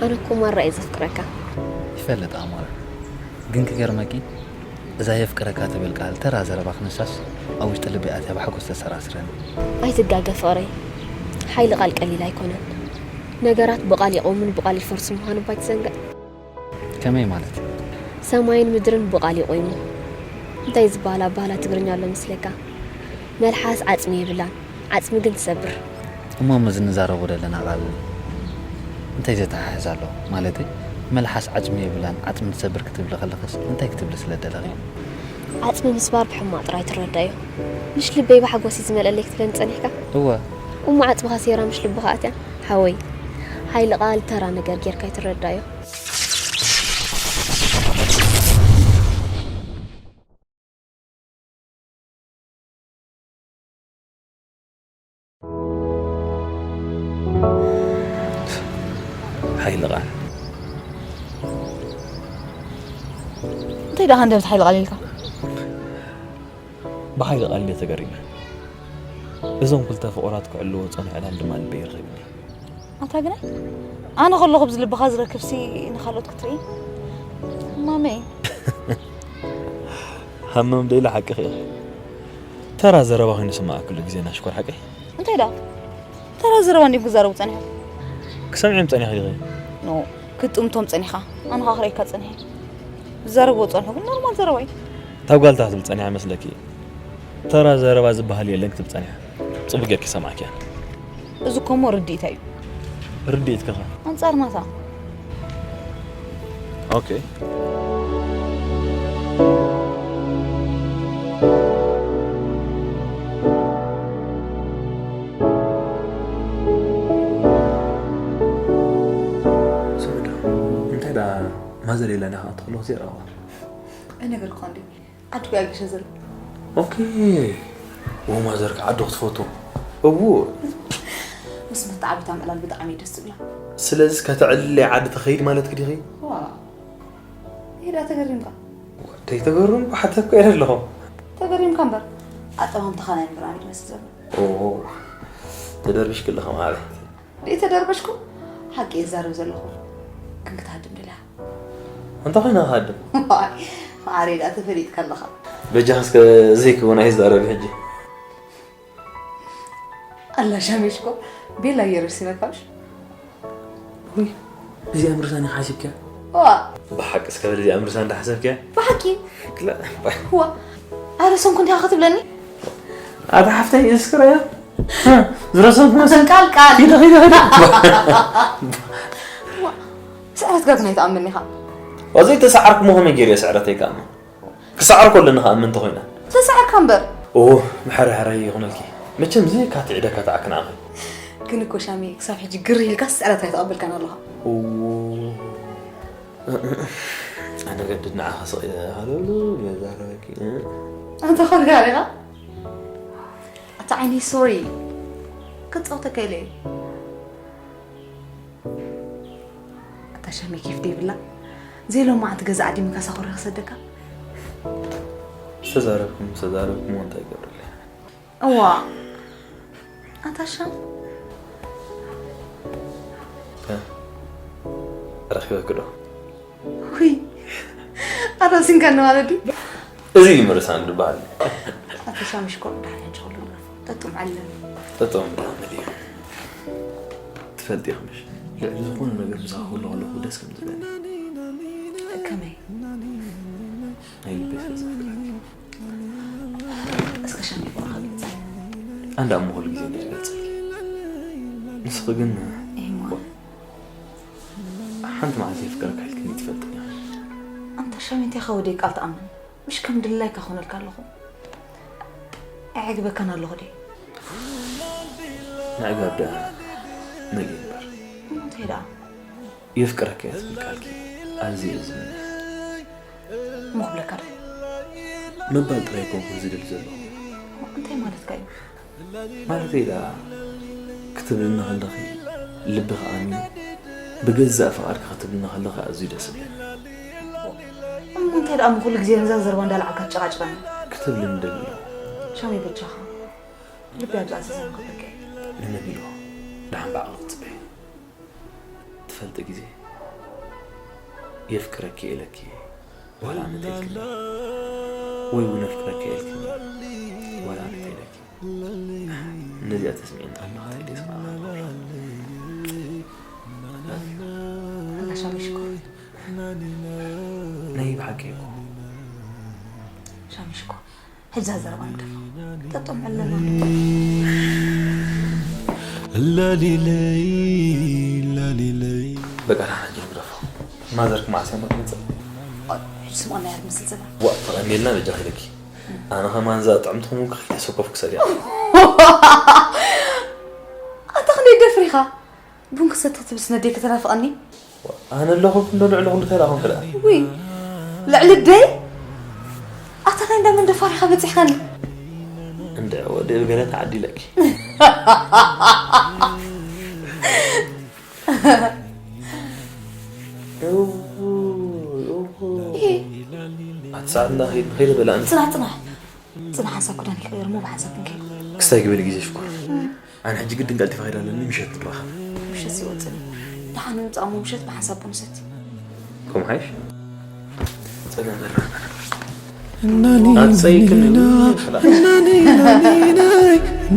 ኣነ እኮ ማራ እየ ዘፍቅረካ። ይፈልጥ ኣሞራ፣ ግን ክገርመኪ እዛ የፍቅረካ ትብል ቃል ተራ ዘረባ ክንሳስ ኣብ ውሽጢ ልበይ ኣትያ ብሓጎስ ተሰራስረኒ። ኣይትጋገ ፍቕረይ፣ ሓይሊ ቃል ቀሊል ኣይኮነን። ነገራት ብቓል ይቐውምን ብቓል ይፈርሱ ምዃኑ ባይትዘንግዕ። ከመይ ማለት? ሰማይን ምድርን ብቓል ይቆይሙ። እንታይ ዝበሃል ኣባህላ ትግርኛ ኣሎ መስለካ? መልሓስ ዓጽሚ የብላን፣ ዓጽሚ ግን ትሰብር። እሞ ምስዚ ንዛረቦ ዘለና ቃል እንታይ ዘተሓሕዝ ኣሎ? ማለተይ መልሓስ ዓጽሚ የብላን ዓጽሚ ትሰብር ክትብሊ ከለኽስ እንታይ ክትብሊ ስለ ደለኺ? ዓጽሚ ምስባር ብሕማቕ ጥራይ ትረዳዮ። ምሽ ልበይ ብሓጎስ እዩ ዝመልአለይ ክትብለኒ ጸኒሕካ? እወ። እሞ ዓጽምኻ ሴራ ምሽ ልብኻ ኣትያ? ሓወይ፣ ሓይሊ ቃል ተራ ነገር ጌርካ ኣይትረዳዮ። ሓይሊ ቃል እንታይ ደኣ ክንደምስ ሓይሊ ቃል ኢልካ? ብሓይሊ ቃል እንደ ተገሪመ እዞም ክልተ ፍቑራት ክዕልዎ ዝጸንሑ ዕላል ድማ ልበይ ይረኺብኒ። ኣታ ግናይ ኣነ ከለኹ ብዚ ልብኻ ዝረክብሲ ንኻልኦት ክትርኢ ማመይ። ሃመም ደይለ ሓቂ ኺ ተራ ዘረባ ኮይኑ ስማዕ ኩሉ ግዜ ናሽኮር ሓቂ እንታይ ደኣ ተራ ዘረባ እንዲም ክዛረቡ ጸኒሖም። ክሰምዕም ጸኒሕ ዲኺ? ኖ ክትጥምቶም ጸኒኻ ኣነ ኻኽረይካ ጸኒሐ ዝዛረብዎ ጸንሑ ግን ኖርማል ዘረባ እዩ። ታብ ጓልታ ክትብል ጸኒሓ መስለኪ? ተራ ዘረባ ዝበሃል የለን ክትብል ጸኒሓ። ጽቡቅ ጌርኪ ሰማዕኪያ። እዚ እኮ እሞ ርድኢታ እዩ። ርድኢት ከኸ? ኣንጻር ናታ። ኦኬ። ስምዳ እንታይ ዳ ማዘር የለን ኢኻ ትኽሎ ዜራዋ። እነገርኩኻ እንዲ ዓዲ ቢያ ገሸ ዘሎ ኦኬ። ወማዘር ከዓዶ ክትፈቱ እዉ። ምስ መተዓቢታ ምዕላል ብጣዕሚ እዩ ደስ ዝብላ። ስለዚ ከተዕልለይ ዓዲ ትኸይድ ማለት ክዲኺ? ዋ ይዳ ተገሪምካ። ወደይ ተገርም ብሓተኮ እየ ኣለኹ። ተገሪምካ እምበር ኣጠማምታኻ ናይ ምራም እዩ ዝመስል ዘሎ። ኦ ተደርቢሽ ክለኸ ማለት ደይ ተደርበሽኩ ሓቂ ይዛረብ ዘለኹ። ግን ክትሃድም ደልያ እንተ ኮይና ክሃድም። ማዕረይ ደኣ ተፈሊጥካ ኣለኻ። በጃ እስከ ዘይክውን ኣይዛረብ ሕጂ። ኣላ ሻሜሽኮ ቤላ እየ ረሲነካሽ። ውይ እዚኣ ምርሳኒ ሓሲብኪያ? ዋ ብሓቂ እስከ በል እዚኣ ምርሳ እንዳሓሰብኪያ? ብሓቂ ክላ ዋ ኣረሰንኩ እንዲኻ ክትብለኒ? ኣታ ሓፍተይ እስክረያ ዝረሰንኩ ቃል ቃል ኪደ ኪደ ኪደ ስዕረት ጋር ግን ኣይትኣምን ኢኻ። ወዘይ ተሰዓርኩ ሞ ከመይ ገይረ ስዕረተይ ከኣ ክሰዓር ከለኒ ከኣ ምን ተኾይና ተሰዓርካ እምበር ኦ ምሕርሕረይ ይኹነልኪ። መቸም እዚ ካትዒደካ ተኣክናኺ ግን እኮ ሻሚ ክሳብ ሕጂ ግር ኢልካ ስዕረት ኣይተቐበልካን ኣለኻ። ኣነ ገድድ ንዓኻ ስቕ ሃለሉ መዛረበኪ ኣንተ ኾን ጋር ኢኻ ኣታ ዓይነይ ሶሪ ክጻወተካ ኢለ እየ። ኣታ ሻሚ ኬፍ ደይብላ ዘይሎም መዓልቲ ገዛ ዓዲምካ ሳኾሪ ክሰደካ ዝተዛረብኩም ዝተዛረብኩም እንታይ ይገብርለ እዋ ኣታ ሻም ረኺበኪ ዶ ውይ ኣራሲንካኒ ማለት ድዩ? እዚ እዩ ምርሳን ዝበሃል ኣታ ሻም ሽኮር ዳሕና ሕጂ ክሉ ጠጡም ዓለም ጠጠው እንዳመል እዩ ትፈልጢ ኢኽምሽ ልዕሊ ዝኾነ ነገር ምሳኻ ከሎ ከለኹ ደስ ከም ዝበኒ ከመይ ናይ ልበይ ስለ ዘፍቅረኪ እስከ ሻም ይቆርኻ ገጽ ኣንዳ እሞ ኩሉ ግዜ እንዲያ ገጽ ንስኺ ግን ይህማ ሓንቲ መዓልቲ የፍቅረካ ኢልክኒ ትፈልጥ እያ ኣንታ ሻም እንታይ ከወደይ ቃል ትኣምን ምሽ ከም ድላይካ ኮነልካ ኣለኹ ኣዕግበካን ኣለኹ ዲ ምዕጋብ ደኣ መን ይንበር እንታይ ደኣ የፍቅረካ እየ ትብል ቃልኪ ኣዝየ እየ ዝምነ እሞ ክብለካ ዶ ምባል ጥራይ ኮንኩን ዝደሊ ዘለኹ እንታይ ማለትካ እዩ ማለተይ ደኣ ክትብልኒ ከለኺ ልብኺ ኣሚኑ ብገዛእ ፍቓድኪ ክትብልኒ ከለኺ ኣዝዩ ደስ ይብለኒ እሞ እንታይ ደኣ ንኩሉ ግዜ ነዛ ዘረባ እንዳለዓልካ ትጨቃጭቀኒ ክትብልኒ ደሊ ኣለኹ ሻመይ በጃኻ ልቢ ኣብዛ ኣዘዘን ክብለካ ንመን ኢልዎ ደሓን ባዕሉ ክትፅበይ ትፈልጢ ግዜ የፍቅረኪ ኢለኪ ዋላ ኣነ ተይልክኒ፣ ወይ እውን ኣፍቅረኪ ኢልክኒ ዋላ ኣነ ተይለኪ። ነዚኣ ተስሚዕኒ ኣለኹ፣ እንታይ ደስ በሃሊ። ኣላ ሻሚ ሽኮር። ናይ ብሓቂ እኮ። ሻሚ ሽኮር። ሕጂ እዛ ዘረባ ንግደፋ። ጠጦም ዕለና። ላሊለይ ላሊለይ በቃ ንሓና ሕጂ ንግደፎ። ማዘርክ መዓስ እያ ትመጽእ? ሕጂ ስምዖን ናይ ትመስል ዘላ። ዋእ ተቐኒልና በጃኺ ኢለኪ። ኣነ ከማን እዛ ጥዕምቲ ክምጉ ከይተሰከፍኩ ሰሪያ። ኣታ ክንደይ ደፍሪኻ? ቡን ክሰቲ ክትብል ስነደይ ከተናፍቐኒ። ኣነ ኣለኹ እንዶ ልዕሊ ኩሉ እንታይ ደኣ ኮንክ ደኣ? ውይ ልዕሊ ደይ ኣታ ናይ እንዳመን ደፋር ኢኻ በጺሕካኒ። እንድዒ ወዲ ብገለ ተዓዲለኪ። ኣቲ ሰዓት እንዳ ከይድ ንኸይድ በላ ኣንቲ ጽናሕ ጽናሕ ጽናሕ ሓንሳብ ክዳን ይቀየር እሞ ብሓንሳብ ክንከይድ። ክስታይ ግበሪ ግዜ ሽኮር። ኣነ ሕጂ ግድን ቀልጢፈ ከይድ ኣለኒ ምሸት ንራኸብ። ምሸት ይወጽእ ደሓን ምጻእ እሞ ምሸት ብሓንሳብ ቡን ሰቲ። ከም ሓይሽ ጸገም ዘራ እናኒ ኣጸይክን እናኒ እናኒ እናኒ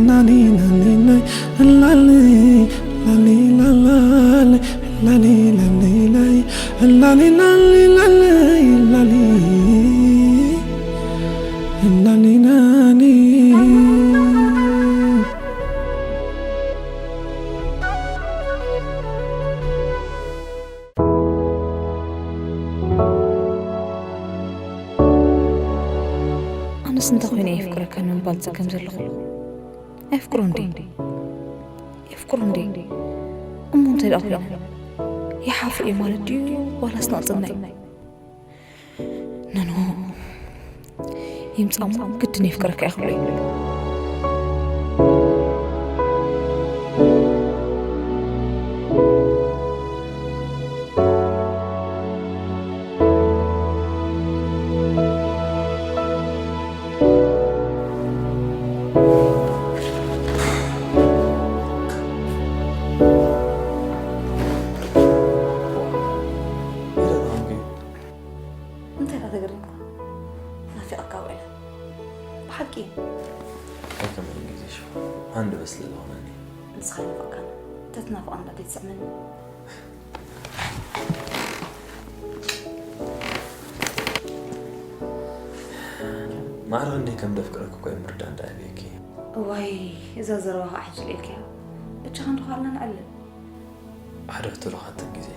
እናኒ እናኒ እናኒ እናኒ እናኒ እናኒ እናኒ እናኒ እናኒ እናኒ እናኒ እናኒ እናኒ ኣነስ እንታይ ኮይነ የፍቅረካ ንምባል ጸገም ዘለኹ? ኣየፍቅሮ እንዴ? የፍቅሮ እንዴ? እሞ እንታይ ደኣ ኮይነ? ይሓፍር እዩ ማለት ድዩ ዋላስ ነቕጽና እዩ? ነኖ ይምጻሞ ግድን የፍቅረካ እየ ክብሎ እዩ። እንታይ ኢኻ ተገሪምካ? ናፊቐካ ውዒለ። ብሓቂ። ኣይከመን ግዜ ሽኮር። ሃንደበት ስለ ዝኾነኒ። ንስኻ ይናፍቐካ። ተትናፍቐኒ ዶ ዘይትስዕመኒ? ማዕረ ክንደይ ከም ደፍቅረኪ እኮ እዩ ምርዳእ እንዳ ኣብየኪ። እዋይ እዛ ዘረባ ከዓ ሕጂ ልኢልካያ። ብቻኻ እንተኾልና ንዕልል። ሓደ ሕቶ ልኻትክ ግዜ።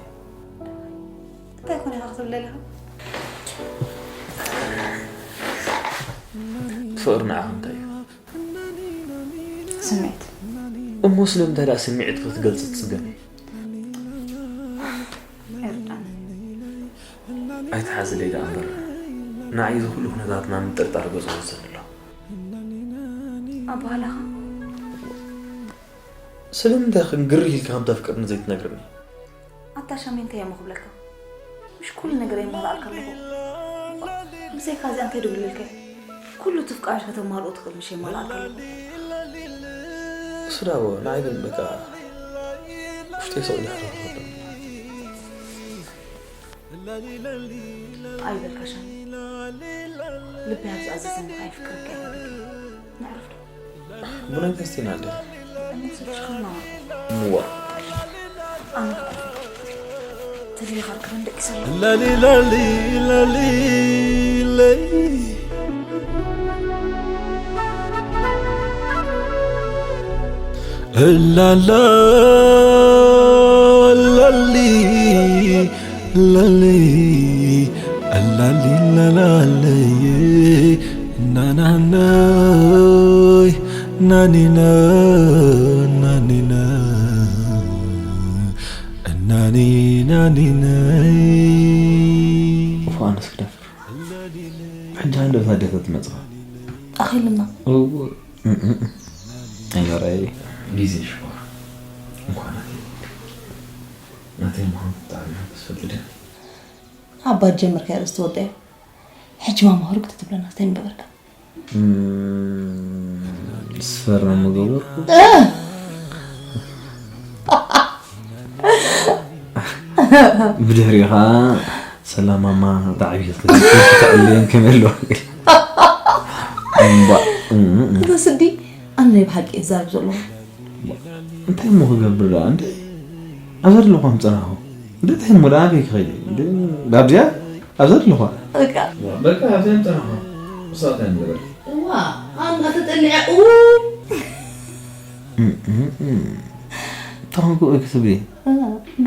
እንታይ ኮነ ኢኻ ክትብል ደሊኻ? ፍቕሪ ንዓኻ እንታይ እዩ? ስምዒት። እሞ ስለምንታይ ደኣ ስምዒት ክትገልጽ ትጽገም? ኣይርዳን። ኣይትሓዝለይ ደኣ እምበር ንዓይ እዚ ኩሉ ኩነታትና ምጥርጣር ገጹ ወዘኒ ኣሎ። ኣባህላኻ ስለምንታይ ክንግርህ ኢልካ ከም ተፍቅርኒ ዘይትነግርኒ? ኣታ ሻሜ እንታይ እሞ ክብለካ? ምሽ ኩሉ ነገር የማላኣልካ ኣለኹ። ብዘይካ እዚኣ እንታይ ድብልልካ? ኩሉ ትፍቃሽ ከተማልኦ ትኽእል ምሽ የማላኣልካ ኣለኹ። እሱ ዳቦ ንዓይ ግን በቃ ውሽጢ ሰው ይሕረር። ኣይበልካ ሻሜ። ልበይ ኣብ ዝኣዘዘኒ ከየፍቅረካ ይገብር። ነዕርፍ ዶ? ቡና ይተስቲና እንደ እነሱ ሽኸማ ምዋ ኣነ ተደይኻ ርከበን ደቂ ሰላ ላሊ ላሊ ላሊ ለይ ላላ ላሊ ላሊ ላሊ ላሊ ናናናይ ናኒና ናኒና ናኒ ናኒ ናይ ፋንስ ክደፍር ሕጂ ሃንደበት ኣዴታት ትመጽኻ ኣኺልና ኣይኖራይ ግዜ ሽኮር እንኳን ናተይ ምዃኑ ብጣዕሚ ተስፈልጥ ድያ ኣባት ጀምር ከርስ ትወደዮ ሕጂ ማማ ህሩግ ትትብለና እንታይ ንገበርካ ስፈር ነው የምገበርኩ። ብድሕሪኡ ከዓ ሰላም ማማ፣ ብጣዕሚ ክትዕልየን ከመይ ኣለዋ? እምባ፣ እም፣ እም። እዛ ስዲ ኣነ ናይ ብሓቂ እዛረብ ዘለኹ። እንታይ እሞ ክገብር ደኣ? እንደ ኣብዛ ዘለኹ ምፅናኹ። እንደ እንታይ እሞ ደኣ ኣበይ ክኸይድ? እንደ ላብዚያ ኣብዛ ዘለኹ። በቃ በቃ ኣብዚያ ምፅናኹ። እሳት ኣይንገበል። እዋ ኣነ ተጠሊዐ ኡ ተኾንኩ ክትብሊ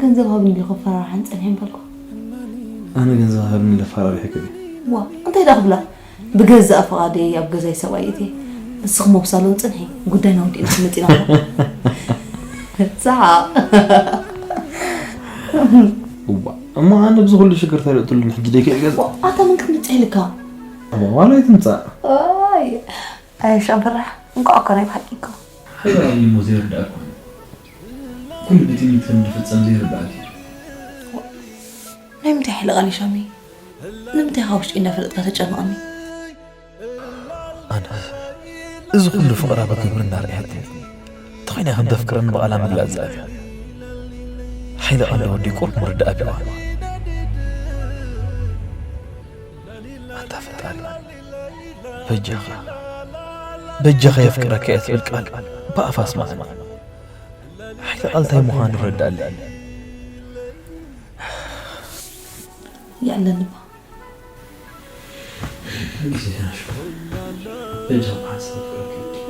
ገንዘብ ሃብኒ ኢሉ ከፈራርሓን ፀኒሐ በልኩ። ኣነ ገንዘብ ሃብኒ ኢለ ኣፈራሪሐ ክብል። ዋ እንታይ ደኣ ክብላ? ብገዛእ ፍቓደይ ኣብ ገዛይ ሰብኣይ እትየ። ንስኺ እሞ ኣብ ሳሎን ፅንሒ፣ ጉዳይና ወዲእና ክንመፅእ ኢና። ሰሓቕ። እዋ እሞ ኣነ ብዚ ኩሉ ሽግር ተለእትሉን ሕጂ ደይ ክእል ገዛ። ኣታ መን ክትመፅእ ኢልካ? እዋ ዋላ ኣይትምፃእ። ኣይ ኣይ ሻንፈራሕ እንኳዕ እኮ ናይ ብሓቂ እኮ። ሓይባይ እሞ ዘይርዳእ እኮ እዩ። ኩሉ ብትምኒት ከም ዝፍጸም ዘይርዳእ እዩ። ናይ ምንታይ ሓይለ ቃል እዩ ሻመይ? ንምንታይ ካብ ውሽጢ እንዳፈለጥካ ተጨንቐኒ? ኣነስ እዚ ኩሉ ፍቕራ ብግብሪ እናርኣየትኒ እንተኾይና ከም ተፍቅረኒ ብቓላ ምግላጽ ዝኣት ሓይለ ቃል ወዲ ቁርብ ምርዳእ ቢዋ ኣንታ ፈጣሪ በጃኻ በጃኻ የፍቅረካ እየ ትብል ቃል ብኣፍ ኣስማዕኒ ሓይለ ቃል እንታይ ምዃኑ ረዳእለይ የዕለኒ እባ ግዜና ሽኮር በጃኻ ሓሳብ ፍረክብ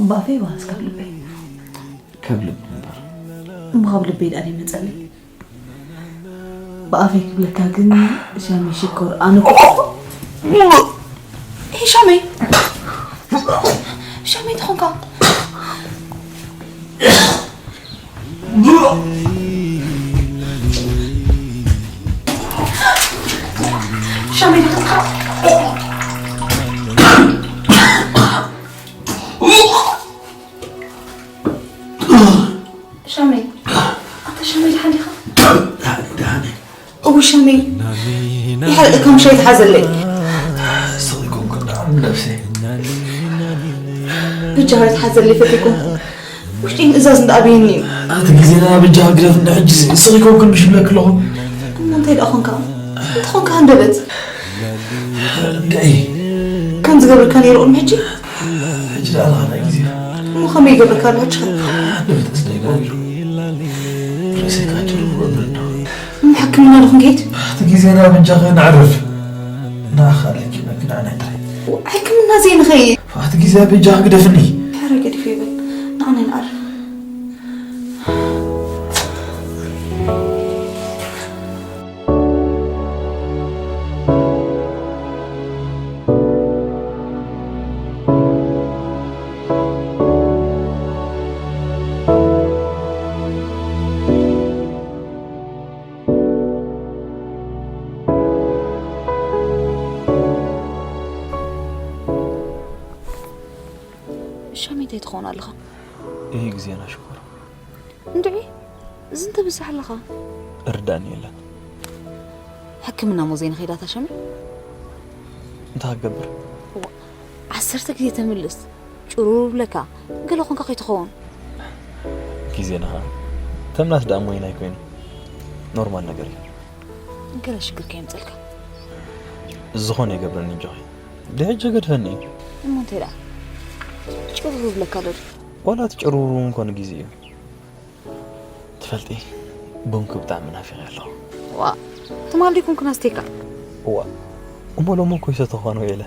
ባፌ ባስ ካብ ልበይ ካብ ልብ እምበር እሞ ካብ ልበይ ደኣ ይመፀለይ ብኣፈይ ክብለካ ግን ሻሚ ሽኮር ኣነ እኮ ይሄ ሻመይ ሻመይ ተኾንካ ሻመይ ተኾንካ ሻመይ ኣታ ሻመይ ደሓን ዲኻ ደሓን እው ሻመይ ይሓልቅካ ምሻ ይትሓዘለይ ስቕ ይኮንኩ ደኣ ነብሰይ ብጃኻ ይትሓዘለይ ፈቲኩም ውሽጢ ምእዛዝ እንዳኣበየኒ እዩ ኣቲ ግዜና ብጃኻ ግደፍ እንዳ ሕጂ ስቕ ይኮንኩ ምሽ ይብለክ ኣለኹ እሞ እንታይ ደኣ ኾንካ እንታይ ኾንካ ሃንደበት ደይ ከም ዝገብርካ ነይሩ ቅድሚ ሕጂ ሕጂ ደኣ ዝኸዳ ግዜ እሞ ከመይ ይገብርካ ኣሎ ሕጂ ኸ ደብተስ ደይ ገቢሩ ርእሰይ ካጀሉ ክወብር ዶ እሞ ሕክምና ዶ ክንከይድ እቲ ግዜና ብጃኻ ነዕርፍ ንኣኻ ለኪ መኪና ናይ ጥራይ ሕክምና ዘይንኸይድ ኣብቲ ግዜ ብጃኻ ግደፍኒ ሕረ ገዲፉ ይብል ንኣነ ንኣርፍ ሻሚ እንታይ ትኸውን ኣለኻ? ይህ ግዜና ሽኮር እንድዒ እዚ እንተብዝሕ ኣለኻ እርዳእኒ የለን ሕክምና ሞ ዘይንኸይዳታ ሻሚ እንታይ ክገብር ዓሰርተ ግዜ ተምልስ ጭሩር ብለካ ገለ ኾንካ ከይትኸውን ግዜና ኸዓ ተምናስ ደኣ ሞይና ኣይኮይኑ ኖርማል ነገር እዩ ገለ ሽግር ከየምፀልካ ዝኾነ ይገብረኒ እንጆኺ ድሕጂ ገድፈኒ እዩ እሞ እንታይ ደኣ ጭሩር ብለካ ዶ ዋላ እቲ ጭሩሩ እንኮን ግዜ እዩ ትፈልጢ ቡንኪ ብጣዕሚ ናፊቐ ኣለኹ ዋ ትማል ዲኩም ክነስቴካ እዋ እሞ ሎሚ እኮ ይሰተኾኑ ኢለ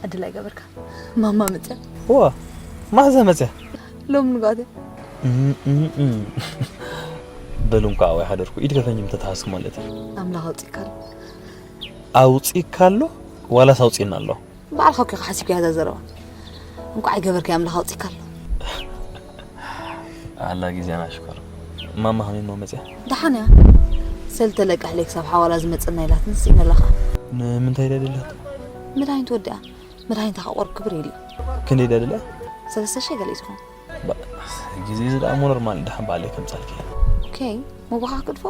ዕድል ኣይገበርካ ማማ መፅያ እዋ ማዛ መፅያ ሎም ንጋተ በሉ እንኳ ኣዋይ ሓደርኩ ኢድ ከፈኝ ምተተሓዝኩ ማለት እዩ ኣምላኽ ኣውፅካ ኣሎ ኣውፂካ ኣሎ ዋላስ ኣውፂና ኣሎ ባዕልኻ ኮ ሓሲብካ ያዛ ዘረባ እንኳዕ ኣይገበርካ ኣምላኽ ኣውፅካ ኣሎ ኣላ ግዜና ሽኮር ማማ ከመይ እሞ መፅያ ደሓን እያ ሰልተ ለቃሕ ለይ ክሳብ ሓዋላ ዝመፀና ኢላትኒ ስኢነ ኣለኻ ንምንታይ ኢላ ደላት መድሃኒት ወዲኣ መድሃኒት ከቆር ክብር የለ ክንደይ ኢላ ደላ ሰለስተ ሸ ገለ እዩ ዝኸውን ግዜ እዚ ደኣ ኖርማል ደሓን ባዕለይ ከምፃልኪ ኦኬ ምባኻ ክድፎ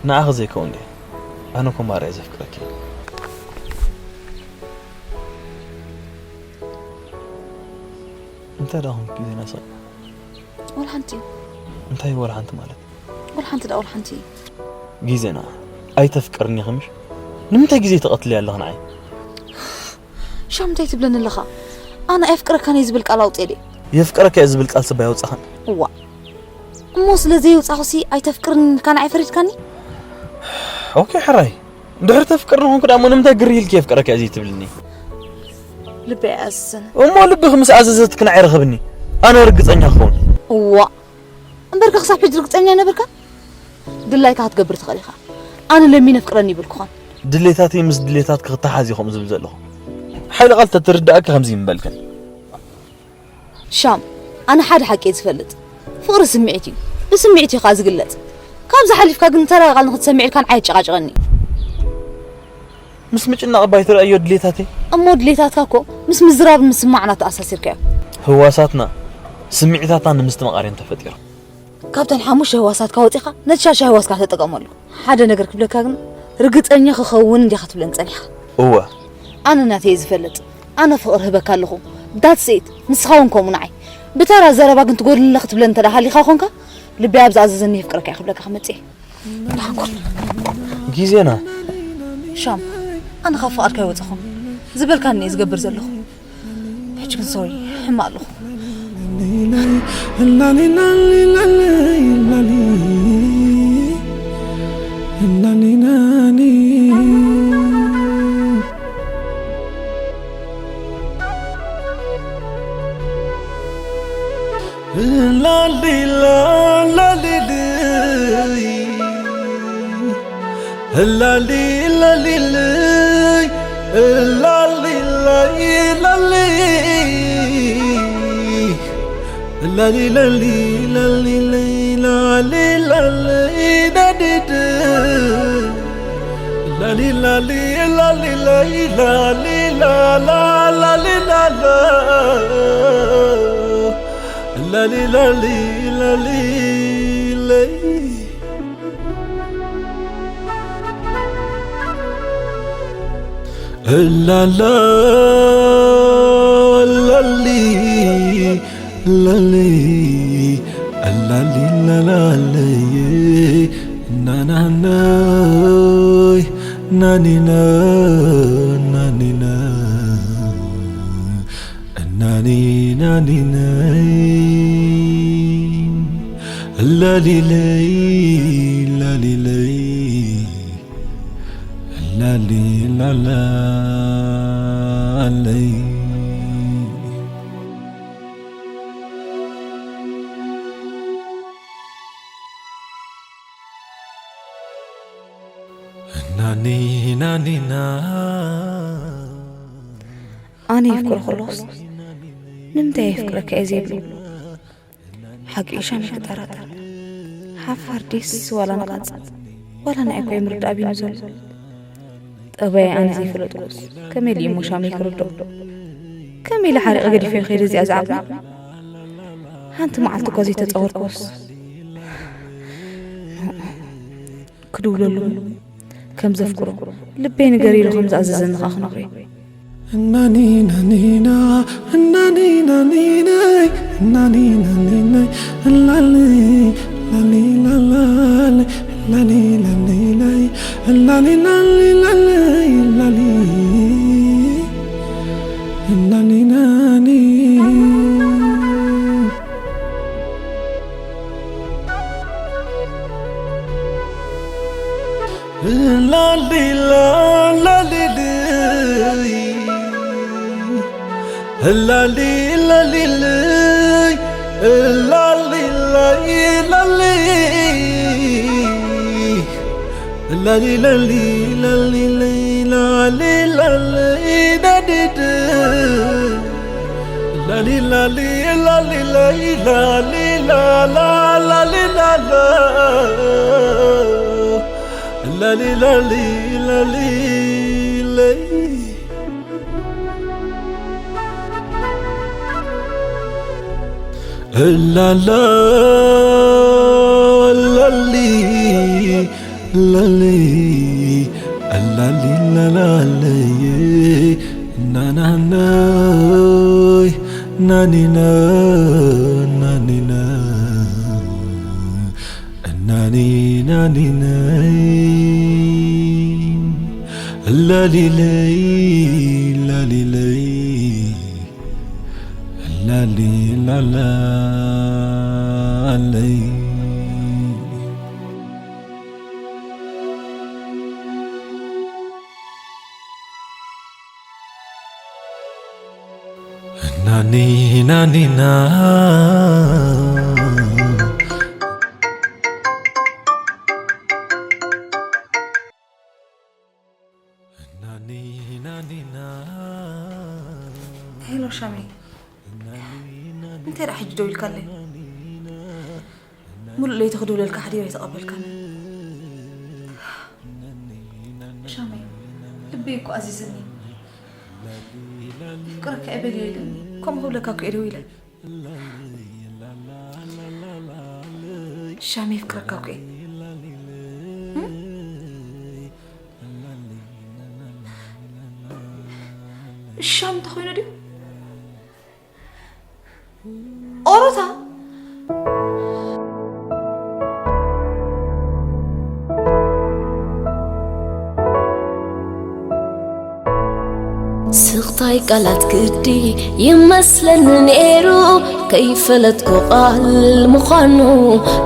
ንኣኺ ዘይከውን ድየ ኣነ ኮማር እየ ዘፍቅረኪ እንታይ ደኣ ኹም ግዜና ሰቕ ወላ ሓንቲ እንታይ ወላ ሓንቲ ማለት ወላ ሓንቲ ደኣ ወላ ሓንቲ ግዜና ኣይተፍቅርኒ ኸምሽ ንምንታይ ግዜ ተቐትልያ ኣለኽ ንዓይ? ሻም እንታይ ትብለኒ ኣለኻ? ኣነ ኣየፍቅረካን እየ ዝብል ቃል ኣውፅኤ ድየ? የፍቅረካ እየ ዝብል ቃል ሰብ ኣየውፃኻን። እዋ እሞ ስለ ዘየውፃኹሲ ኣይተፍቅርኒ ኢልካ ንዓይ ፈሪድካኒ? ኦኬ ሕራይ፣ እንድሕር ተፍቅርኒ ኾንኩ ደኣ እሞ ንምንታይ ግር ኢልኪ የፍቅረካ እየ ዘይትብልኒ? ልበይ ኣያዝዝን። እሞ ልብኺ ምስ ኣዘዘትኪ ንዓይ ርኸብኒ፣ ኣነ ርግፀኛ ክኸውን። እዋ እምበርከ ክሳብ ሕጂ ርግፀኛ ኣይነበርካን? ድላይካ ክትገብር ትኽእል ኢኻ። ኣነ ለሚነ ኣፍቅረኒ ይብልኩኻን። ድሌታተይ ምስ ድሌታትኪ ክተሓዝ እዩ ከምኡ ዝብል ዘለኹ። ሓይሊ ቃል ተትርድኣኪ ከምዚ ይምበልክን። ሻም ኣነ ሓደ ሓቂ እየ ዝፈልጥ። ፍቕሪ ስምዒት እዩ። ብስምዒት እዩ ከዓ ዝግለጽ። ካብዚ ሓሊፍካ ግን ተራ ቃል ንክትሰምዕ ኢልካ ንዓይ ኣጨቃጭቀኒ። ምስ ምጭናቕ ባይ ትርእዮ ድሌታተይ። እሞ ድሌታትካ እኮ ምስ ምዝራብ ምስማዕና ተኣሳሲርካዮ። ህዋሳትና ስምዒታትና ንምስትምቓር እዮም ተፈጢሮም። ካብተን ሓሙሽተ ህዋሳትካ ወፂኻ ነቲ ሻድሻይ ህዋስካ ተጠቀመሉ። ሓደ ነገር ክብለካ ግን ርግፀኛ ክኸውን እንዲኻ ትብለኒ ፀኒሕካ። እወ። ኣነ ናተይ እየ ዝፈልጥ። ኣነ ፍቕሪ ህበካ ኣለኹ። That's it። ንስኻ እውን ከምኡ ንዓይ። ብተራ ዘረባ ግን ትጎድልለ ክትብለኒ እንተ ደኣ ሃሊኻ ኾንካ ልበይ ኣብ ዝኣዘዘኒ የፍቅረካ እየ ክብለካ ክመጽእ እየ። ደሓን ኮን። ግዜና። ሻም፣ ኣነ ካብ ፍቓድካ ኣይወጸኹን። ዝበልካኒ እየ ዝገብር ዘለኹ። ሕጂ ግን ሶሪ፣ ሕማቕ ኣለኹ። ኣነ የፍቅሮ ከለኹስ ንምንታይ የፍቅረካ እየ ዘይብሎ? ሓቂ እዩ ሻመይ ክጠራጠር። ሓፋር ዲስ ዋላ ነቓጽ ዋላ ንዓይ እኮ ይምርዳእ ቢኑ ዘሎ። ጠባይ ኣነ ዘይፈለጥኩስ ከመይ ኢሉ እሞ ሻመይ ክርድኦ? ከመይ ኢለ ሓሪቐ ገዲፈዮ ከይደ እዚኣ ዝዓቕሚ? ሓንቲ መዓልቲ እኳ ዘይተጻወርኩስ። ክድውለሉ ከም ዘፍቅሮ ልበይ ንገር ኢሉ ከም ዝኣዘዘኒ ኸዓ ክነግሮ እዩ። እናኒ ናኒና እናኒ ናኒነይ እናኒ ናኒነይ ላሊ ላሊ ላላሊ ላሊ ላሊ ላይ ላሊ ላሊ ላሊ ላሊ እናኒ ናኒ ላሊ ላሊ ልይ ላሊ ላሊ ልይ ላሊ ላሊ ላሊ ላሊ ላሊ ላሊ ላሊ ላሊ ደድድ ላሊ ላሊ ላሊ ላሊ ላላ ላሊ ላላ ላሊ ላሊ ላሊ ለይ ላላ ላሊ ላሊ ላሊ ላላለይ ናናናይ ናኒና ናኒና ናኒ ናኒናይ ላሊለይ ላሊለይ ላሊ ላላለይ ናኒ ናኒና ናኒ ናኒና ሄሎ ሻሚ፣ እንታይ ደኣ ሕጂ ደው ኢልካለይ? ሙሉእ ለይቲ ክድውለልካ ሓዲረ ኣይተቐበልካን። ሻሚ፣ ልበይ እኮ ኣዚዝኒ። ይፍቅረካ እየ በልዮ ኢሉኒ። ከምኡ ክብለካ እኮ እየ ደው ኢለ። ሻሚ፣ ይፍቅረካ እኮ እየ። ሻም እንተኾይኑ ድዩ? ኦሮታ ስቕታይ ቃላት ግዲ ይመስለኒ ነይሩ፣ ከይፈለጥኩ ቃል ምዃኑ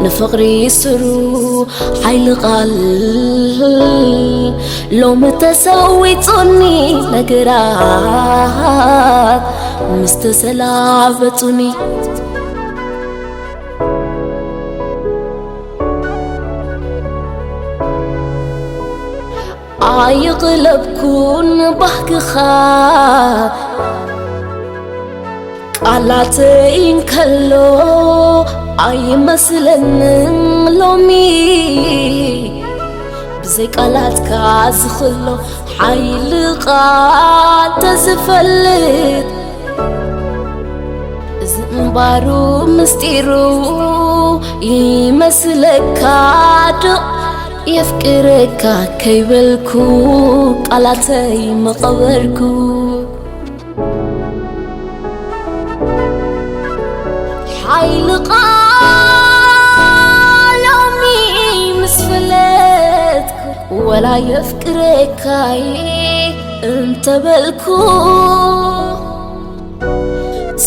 ንፍቕሪ ስሩ ሓይሊ ቃል ሎሚ ተሰዊጡኒ፣ ነገራት ምስ ተሰላበጡኒ። ኣይቕለብኩን ባህግኻ ቃላተይ እንከሎ ኣይመስለንን ሎሚ ብዘይ ቃላትካ ዝኽሎ ሓይሊ ቃል ተዝፈልጥ እዚ እምባሩ ምስጢሩ ይመስለካ ዶ የፍቅረካ ከይበልኩ ቃላተይ መቐበርኩ ሓይሊ ቃሎሚ ምስ ፈለጥኩ ወላ የፍቅረካይ እንተበልኩ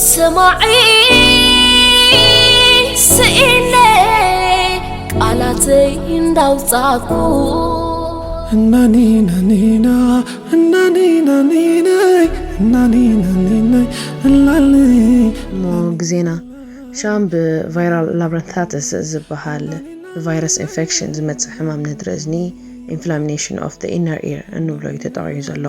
ሰማዒ ስኢነ ቃላተይ እንዳውፃኩ ናኒ ናኒና ናኒ ናኒነይ ናኒ ናኒነይ ላሊ እሞ ግዜና ሻም ብቫይራል ላብራንታተስ ዝበሃል ብቫይረስ ኢንፌክሽን ዝመፅእ ሕማም ነድሪ እዝኒ inflammation of the inner ear እንብሎ እዩ ተጠቒዑ ዘሎ።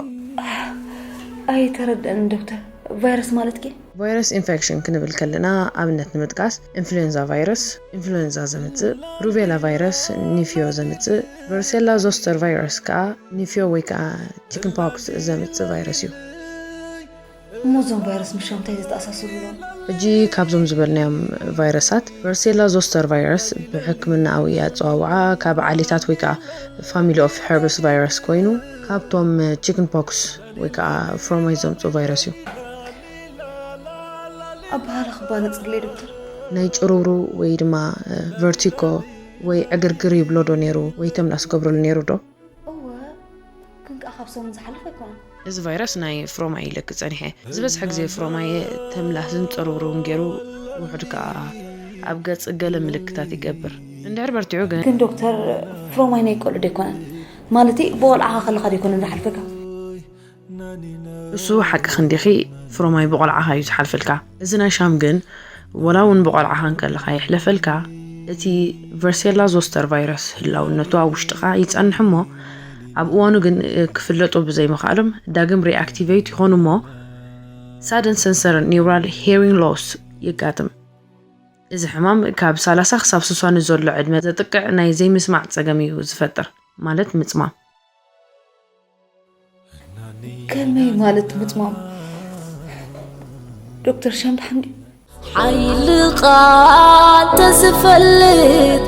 ኣይተረድአን ዶክተር፣ ቫይረስ ማለት ከ? ቫይረስ ኢንፌክሽን ክንብል ከለና ኣብነት ንምጥቃስ ኢንፍሉዌንዛ ቫይረስ፣ ኢንፍሉዌንዛ ዘምፅእ፣ ሩቤላ ቫይረስ፣ ኒፊዮ ዘምፅእ፣ ቨርሴላ ዞስተር ቫይረስ ከዓ ኒፊዮ ወይ ከዓ ቺክን ፖክስ ዘምፅእ ቫይረስ እዩ። እሞ እዞም ቫይረስ ምሻ እንታይ ዝተኣሳሰሩ ኣለዎም? ሕጂ ካብዞም ዝበልናዮም ቫይረሳት ቨርሴላ ዞስተር ቫይረስ ብሕክምናኣዊ ኣፀዋውዓ ካብ ዓሌታት ወይ ከዓ ፋሚሊ ኦፍ ሄርብስ ቫይረስ ኮይኑ ካብቶም ቺክን ፖክስ ወይ ከዓ ፍሮማይ ዘምፅኡ ቫይረስ እዩ። ኣበሃላ ክባለፀለይ ዶክተር። ናይ ጭሩሩ ወይ ድማ ቨርቲኮ ወይ ዕግርግር ይብሎ ዶ ነይሩ ወይ ተምላስ ገብረሉ ነይሩ ዶ? እወ፣ ግን ከዓ ካብ ሰሙን ዝሓልፍ ኣይኮነን። እዚ ቫይረስ ናይ ፍሮማይ ኢለኪ ፀኒሐ። ዝበዝሐ ግዜ ፍሮማይ ተምላስን ጭሩሩን ገይሩ ውሑድ ከዓ ኣብ ገፅ ገለ ምልክታት ይገብር። እንድሕር በርቲዑ ግን ግን ዶክተር ፍሮማይ ናይ ቆልዑ ዶ ኣይኮነን? ማለተይ ብቆልዓኻ ከለኻ ዶ ኣይኮነን ዝሓልፈካ? እሱ ሓቅኺ እንዲኺ ፍሮማይ ብቆልዓኻ እዩ ዝሓልፈልካ። እዚ ናይ ሻም ግን ወላ እውን ብቆልዓኻ እንከለኻ የሕለፈልካ። እቲ ቨርሴላ ዞስተር ቫይረስ ህላውነቱ ኣብ ውሽጥኻ ይጸንሕ እሞ ኣብ እዋኑ ግን ክፍለጡ ብዘይምኽኣሎም ዳግም ሪኣክቲቬት ይኾኑ እሞ ሳደን ሰንሰር ኒውራል ሄሪንግ ሎስ የጋጥም። እዚ ሕማም ካብ ሰላሳ ክሳብ ስሳ ንዘሎ ዕድመ ዘጥቅዕ ናይ ዘይምስማዕ ጸገም እዩ ዝፈጥር፣ ማለት ምጽማም። ከመይ ማለት ምጽማም? ዶክተር ሻም ድሓን ድዩ? ሓይሊ ቃል ተዝፈልጥ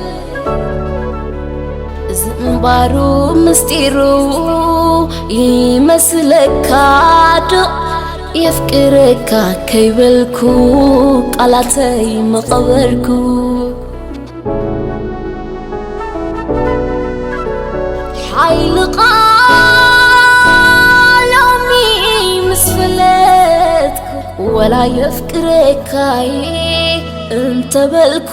እዚ እምባሩ ምስጢሩ ይመስለካ ዶ የፍቅረካ ከይበልኩ ቃላተይ መቐበርኩ ሓይሊ ቃል ወላ የፍቅረካይ እንተበልኩ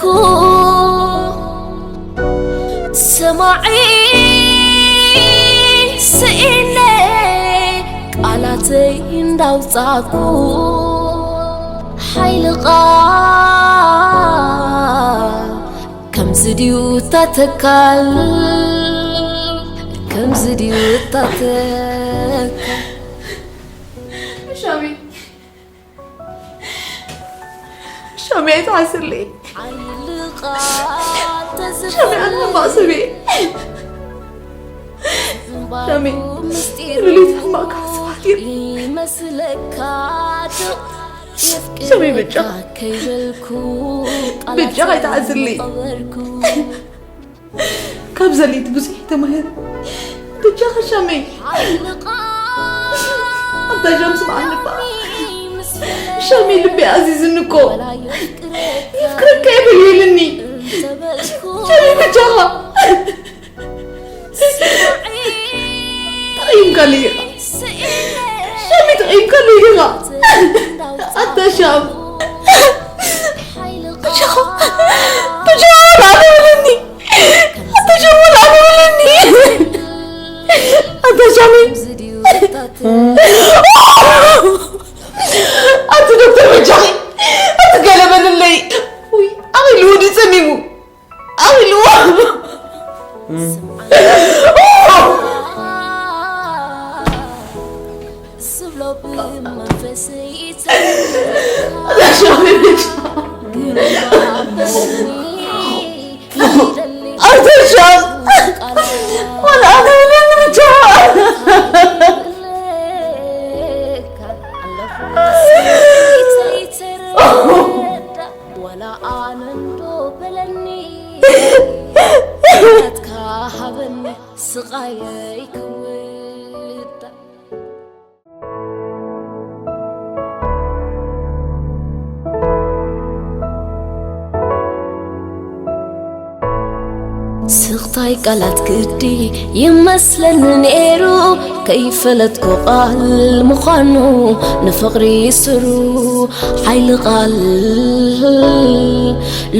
ሰማዒ ስኢነ ቃላተይ እንዳውጻኩ ሓይሊ ቃል ከምዚ ድዩ እታ ተካል ከምዚ ድዩ እታ ተካል ሻሚ ሻሚ ኣይትሓስለይ ሻሚ ኣነ ሕማቕ ሰብ እየ ሻሚ ልልይቲ ሕማቕ ካብ ሰባት እየ ሻሚ ብጫ ብጫ ኣይትሓስለይ ካብ ዘሊት ብዙሕ ተማሂረ ብቻ ከሻመይ ኣታ ሻም ስምዓኒ እባ ሻሚ ልቢ ኣዚዝኒ እኮ የፍቅረካ ይብል ይልኒ ሻሚ ብቻኻ ተቐይምካለይ ኢኻ ሻሚ ተቐይምካለይ ኢኻ ኣታ ሻም ብቻኻ ብቻኻ ናበለኒ ኣታ ሻሚ ናበለኒ ኣታ ሻሚ ኣቲ ዶክተር በጃኺ ኣቲ ገለበልለይ ውይ ኣኺልዎ ድዩ ጸሚሙ ኣኺልዎ ኣርተሻም ወላ ኣነ ብቻ ወላ ኣነ እንዶ በለኒ ናትካ ሃበኒ ስቓየይ ክውዳእ ስቕታይ ቃላት ግዲ ይመስለኒ ነይሩ ከይፈለጥኩ ቃል ምዃኑ ንፍቕሪ ስሩ ሓይሊ ቃል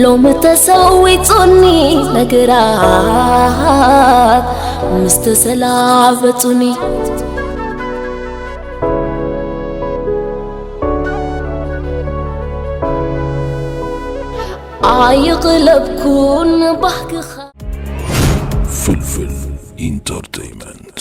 ሎሚ ተሰዊጹኒ ነገራት ምስ ተሰላበጹኒ ኣይቕለብኩን ባህግኻ ፍልፍል ኢንተርተይመንት